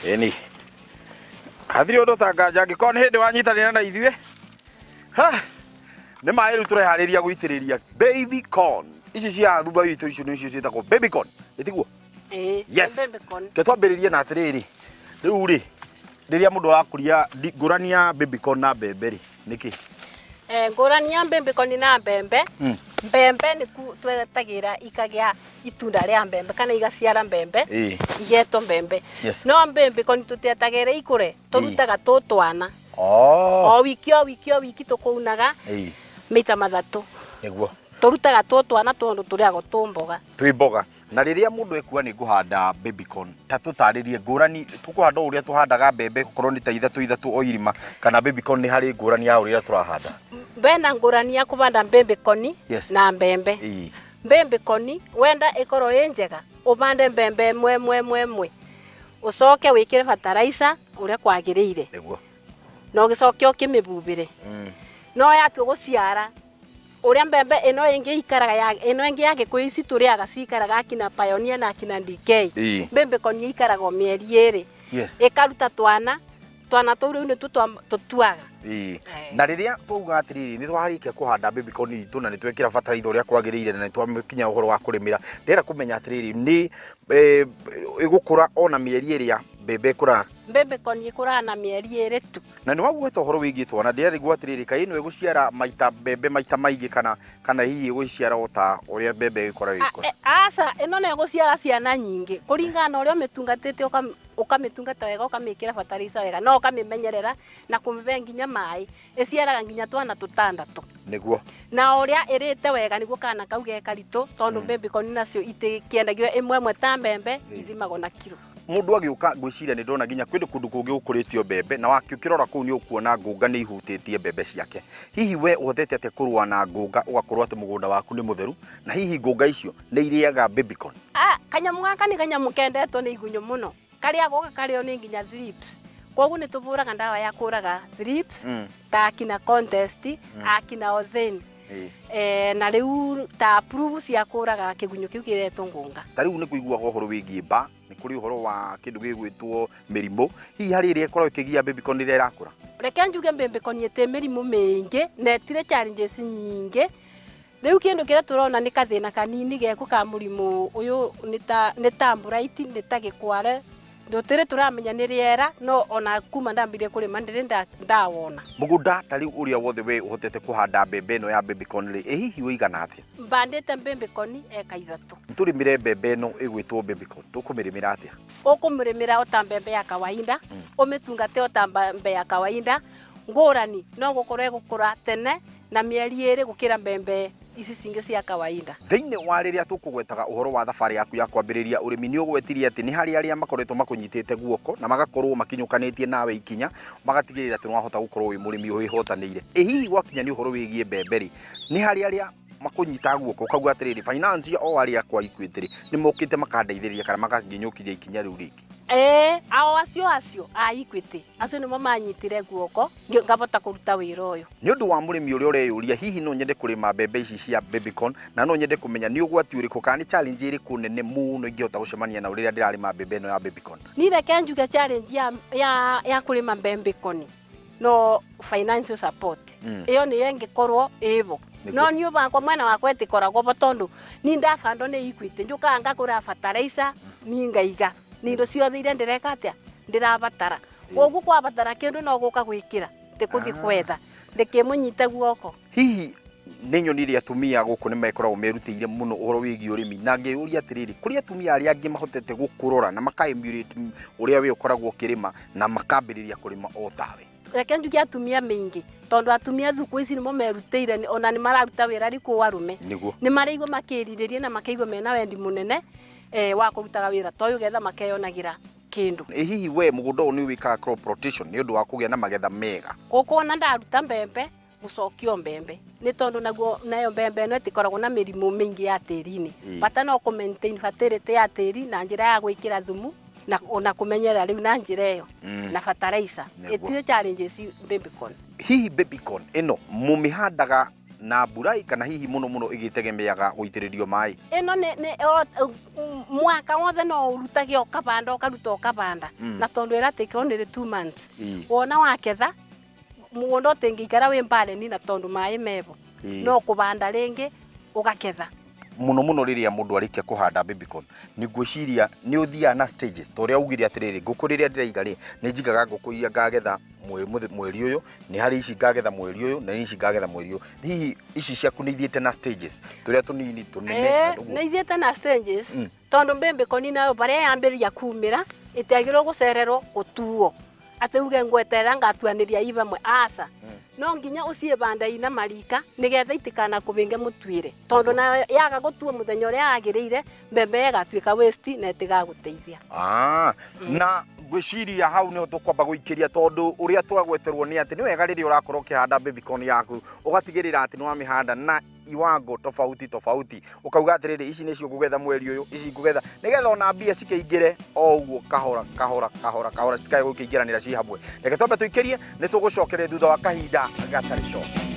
Ĩni hathiri ũndũ ta nganja angĩkorwo nĩ hĩndĩ wanyitanĩra na ithuĩ. Ha, nĩ maĩ rĩu tũreharĩria gũitĩrĩria baby corn ici cia thutha witũ, icio nĩcio ciĩtagwo baby corn, ĩtiguo? Ĩĩ. Yes. Baby corn. Ke twambĩrĩrie na atĩrĩrĩ, rĩu rĩ, rĩrĩa mũndũ arakũria ngũrani ya baby corn na mbembe rĩ, nĩkĩ? Ngũrani ya baby corn na mbembe, mbembe nĩ twetagĩra ikagĩa itunda rĩa mbembe kana igaciara mbembe, igetwo mbembe. No baby corn tũtietagĩra ikũre, tũrutaga tũtwana. O wiki o wiki o wiki tũkũunaga maita mathatũ. Nĩguo. Tũrutaga tũtwana tondũ tũrĩagwo tũ mboga. Twĩ mboga. Na rĩrĩa mũndũ ekua nĩ ngũhanda baby corn, ta tũtarĩrie ngũrani, tũkũhanda o ũrĩa tũhandaga mbembe, gũkorwo nĩ ta ithatũ ithatũ o irima, kana baby corn nĩ harĩ ngũrani ya ũrĩa tũrahanda? Bena ngũrani ya kũbanda baby corn na mbembe. Baby corn wenda ĩkorwo ĩ njega, ũbande mbembe ĩmwe ĩmwe ĩmwe ĩmwe, ũcoke wĩkĩre fertilizer ũrĩa kwagĩrĩire. Nĩguo. Na ũgĩcoke ũkĩmĩbubĩre. No yatua gũciara, ũrĩa mbembe ĩno ĩngĩ ikaraga ya, ĩno ĩngĩ ya Gĩkũyũ ici tũrĩaga cikaraga akina Pioneer na akina DK. Mbembe corn ikaraga o mĩeri ĩrĩ. Ĩkaruta twana, twana tũu rĩu nĩtuo tũtuaga. Na rĩrĩa twauga atĩrĩrĩ, nĩ twarĩkia kũhanda baby corn itũ na nĩ twekĩra fertilizer ũrĩa kwagĩrĩire na nĩ twakinya ũhoro wa kũrĩmĩra, ndĩrenda kũmenya atĩrĩrĩ, nĩ ĩgũkũra ona mĩeri ĩrĩa mbembe ĩkũraga? Mbembe corn ĩkũraga na mĩeri ĩrĩ tu. Na nĩ wagweta ũhoro wĩgiĩ twana, ndĩrarigwo atĩrĩrĩ, kaĩ ĩno ĩgũciara maita mbembe maita maingĩ kana hihi ĩgũciara o ta ũrĩa mbembe ĩgĩkoragwo ĩgĩkũra? Aca, ĩno no ĩgũciara ciana nyingĩ kũringana na ũrĩa ũmĩtungatĩte, ũkamĩtungata wega, ũkamĩkĩra fertilizer wega, na ũkamĩmenyerera na kũmĩhe nginya maĩ, ĩciaraga nginya twana tũtandatũ. Nĩguo. Na ũrĩa ĩrĩte wega nĩguo kana kau ge karitũ, tondũ baby corn nacio itikĩendagio ĩmwe ĩmwe ta mbembe, ithimagwo na kiro. Mũndũ agĩũka ngwĩciria nĩ ndona nginya kwĩ kũndũ kũngĩ gũkũrĩtio mbembe, na wakĩũkĩrora kũu nĩ ũkuona ngũnga nĩ ihutĩtie mbembe ciake. Hihi we ũhotete atĩa kũrũa na ngũnga ũgakorwo atĩ mũgũnda waku nĩ mũtheru, na hihi ngũnga icio nĩ irĩaga baby corn? Kanyamũ gaka nĩ kanyamũ kendetwo nĩ igunyũ mũno, karĩa goka karĩo nĩ nginya thrips. Koguo nĩ tũbũraga ndawa ya kũraga thrips, ta akina Contest, akina Othane. Na rĩu ta approve cia kũraga kĩgunyũ kĩu kĩretwo ngũnga. Ta rĩu nĩ kũiguaga ũhoro wĩgiĩ mba, nĩ kũrĩ ũhoro wa kĩndũ gĩgwĩtwo mĩrimũ, hihi harĩ ĩrĩa ĩkoragwo ĩkĩgia baby corn rĩrĩa ĩrakũra? Reke njuge baby corn ĩtĩ mĩrimũ mĩingĩ na ĩtirĩ challenges nyingĩ. Rĩu kĩndũ kĩrĩa tũrona nĩ kathĩna kanini geko ka mũrimũ ũyũ, nĩ ta blight, nĩ ta gĩkware. Ndũtĩrĩ tũramenya nĩ rĩera, no ona kuma ndambirie kũrĩma ndĩrĩ ndawona. Mũgũnda ta rĩu ũrĩa wothe we ũhotete kũhanda mbembe ĩno ya baby corn rĩ, ĩ hihi ũigana atĩa? Mbandĩte baby corn eka ithatũ. Tũrĩmĩre mbembe ĩno ĩgwĩtwo baby corn, tũkũmĩrĩmĩra atĩa? Ũkũmĩrĩmĩra o ta mbembe ya kawaida, ũmĩtungate o ta mbembe ya kawaida. Ngũrani no gũkorwo ĩgũkũra tene na mĩeri ĩrĩ gũkĩra mbembe ici cingĩ cia kawaida. Thĩinĩ wa rĩrĩa tũkũgwetaga ũhoro wa thabarĩ yaku ya kwambĩrĩria ũrĩmi, nĩ ũgwetirie atĩ nĩ harĩ arĩa makoretwo makũnyitĩte guoko na magakorwo makinyũkanĩtie nawe ikinya, magatigĩrĩra atĩ nĩwahota gũkorwo wĩ mũrĩmi wĩhotanĩire. Ĩ hihi gwakinya nĩ ũhoro wĩgiĩ mbembe rĩ, nĩ harĩ arĩa makũnyita guoko ũkauga atĩrĩrĩ, finance o arĩa akwa Equity rĩ, nĩ mokĩte makandeithĩrĩria kana makanginyũkĩria ikinya rĩu rĩngĩ? Ao acio acio a Equity acio nĩmo manyitire guoko ngabota kũruta wĩra ũyũ. Nĩ ũndũ wa mũrĩmi ũrĩa ũreyũria hihi no nyende kũrĩma mbembe ici cia baby corn, na no nyende kũmenya nĩ ũgwati ũrĩkũ kana nĩ challenge ĩrĩkũ nene mũno ingĩhota gũcemania nayo rĩrĩa ndĩrarĩma mbembe ĩno ya baby corn? Niĩ reke njuge challenge ya kũrĩma mbembe corn no financial support. Ĩyo nĩyo ĩngĩkorwo ĩbo. No niĩ bakwa mwena wakwa ĩtĩkoragwo bo tondũ niĩ ndabandwo nĩ Equity, njũkaga ngagũra fertilizer, niĩ ngaiga. Nĩ indo ciothe iria ndĩreka atĩa? Ndĩrabatara. Koguo kwabatara kĩndũ no gũka gwĩkĩra, ti kũthiĩ gwetha. Ndĩkĩmũnyite guoko. Hihi nĩ nyonire atumia gũkũ nĩ mekoragwo merutĩire mũno ũhoro wĩgiĩ ũrĩmi, na ngĩyũria atĩrĩrĩ, kũrĩ atumia arĩa angĩ mahotete gũkũrora na maka emulate ũrĩa we ũkoragwo ũkĩrĩma na makambĩrĩria kũrĩma o tawe? Reke njuge atumia maingĩ, tondũ atumia thukũ ici nĩmo merutĩire, ona nĩ mararuta wĩra rikũ arume. Nĩ maraigua makĩrirĩria na makaigua mena wendi mũnene wa kũrutaga wĩra ta ũyũ getha makeyonagĩra kĩndũ. Ĩ hihi we mũgũnda ũyũ nĩ wĩkaga crop rotation nĩ ũndũ wa kũgĩa na magetha mega? Gũkũ ona ndaruta mbembe, gũcokio mbembe nĩ tondũ naguo nayo mbembe ĩno ĩtikoragwo na mĩrimũ mĩingĩ ya tĩri-inĩ. Bata no kũ maintain fertility ya tĩri na njĩra ya gwĩkĩra thumu na kũmenyerera rĩu na njĩra ĩyo na fertilizer. Ĩtirĩ challenges baby corn. Hihi baby corn ĩno mũmĩhandaga na mbura kana hihi muno muno igitegemeaga guitiririo mai? Ino ni mwaka wothe no urutagie ukabanda ukaruta ukabanda na tondu iratake only 2 months. Wona waketha mugunda utingikara wi mbare na tondu mai mebo no kubanda ringi ugaketha. Muno muno riria mundu arikia kuhanda baby corn ni ngwiciria ni uthiaga na stages to uria ugire atiriri nguku riria ndiraiga ri ni njigaga nguku iria ngagetha mweri uyu ni hari ici ngagetha mweri uyu na ici ngagetha mweri uyu. Hihi ici ciaku ni ithiete na stages turia tunini tunene? Ni ithiete na stages tondu baby corn nayo baria yambiriria kumira itiagirwo gucererwo gutuo ati uge ngweterera ngatuaniria ibamwe aca. No nginya uciebanda ina marika nigetha itikana kubinge mutwire tondu na yaga gutua muthenya uria yagiriire mbembe igatuika waste na itigaguteithia. Na ngwiciria hau niho tukwamba guikiria tondu uria turagweterwo ni ati ni wega riria urakorwo ukihanda baby corn yaku ugatigirira ati ni wamihanda na iwango tofauti tofauti ukauga atiriri ici nicio ngugetha mweri uyu ici ngugetha nigetha ona mbia cikeingire o uguo kahora kahora kahora kahora citikae gukiingiranira ci hamwe. Reke twambe tuikirie ni tugucokeria thutha wa kahinda gatari coka.